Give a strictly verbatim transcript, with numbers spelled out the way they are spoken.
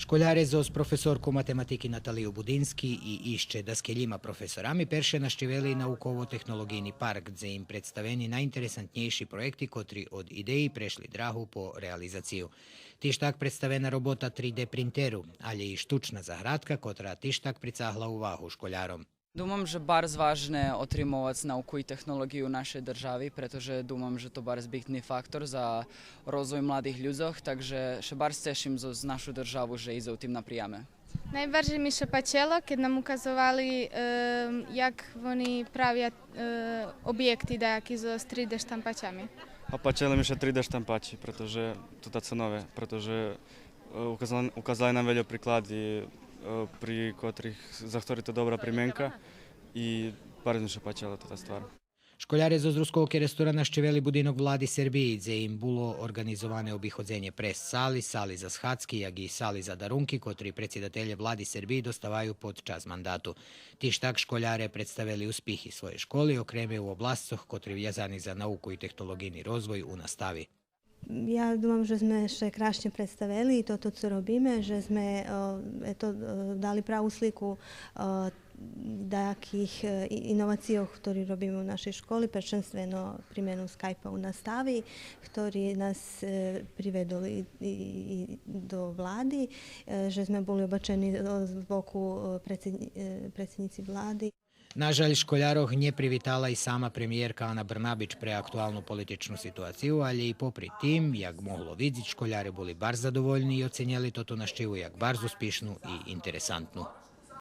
Школяре зоз професорку математики Наталию Будински и ище даскельима професорами перше нащивели науково-технолоґийни парк, дзе им представени найинтересантнєйши проєкти котри од идеї прешли драгу по реализацию. Тиж так представена робота три Д принтеру, алє и штучна заградка, котра тиж так прицагла увагу школяром. Думам же барз важне отримовац науку и технолоґию у нашей держави, прето же думам же то барз битни фактор за розвой младих людзох, так же ше барз цешим зоз нашу державу же идзе у тим напряме. Найбаржей ми ше пачело кед нам указовали, е, як вони правя, е, обєкти даяки зоз три Д штампачами. А пачели ми ше три Д штампачи, прето же то тако нове, прето же, е, указали, указали нам вельо приклади, е, при котрих, за хтори то добра применка и барз ми ше пачела тота ствар. Школяре зоз Руского Керестура нащивели будинок Влади Сербиї, дзе им було орґанизоване обиходзенє прес-сали, сали за схадзки, як и сали за дарунки, котри предсидателє Влади Сербиї доставаю под час мандату. Тиж так школяре представели успихи своєй школи, окреме у обласцох котри вязани за науку и технолоґийни розвой у настави. Я думам же зме ше крашнє представели и тото цо робиме, же зме, е, ето, е, дали праву слику, е, даяких, е, и-, иновацийох хтори робиме у нашей школи, першенствено примену скайпа у настави, хтори нас, е, приведол и, и, и до Влади, е, же зме були обачени, е, з боку, е, предсиднї-, е, предсиднїци Влади. На жаль школярох нє привитала и сама премиєрка Ана Брнабич пре актуалну политичну ситуацию, алє и попри тим, як могло видзиц, школяре були барз задовольни и оценєли тоту нащиву як барз успишну и интересантну.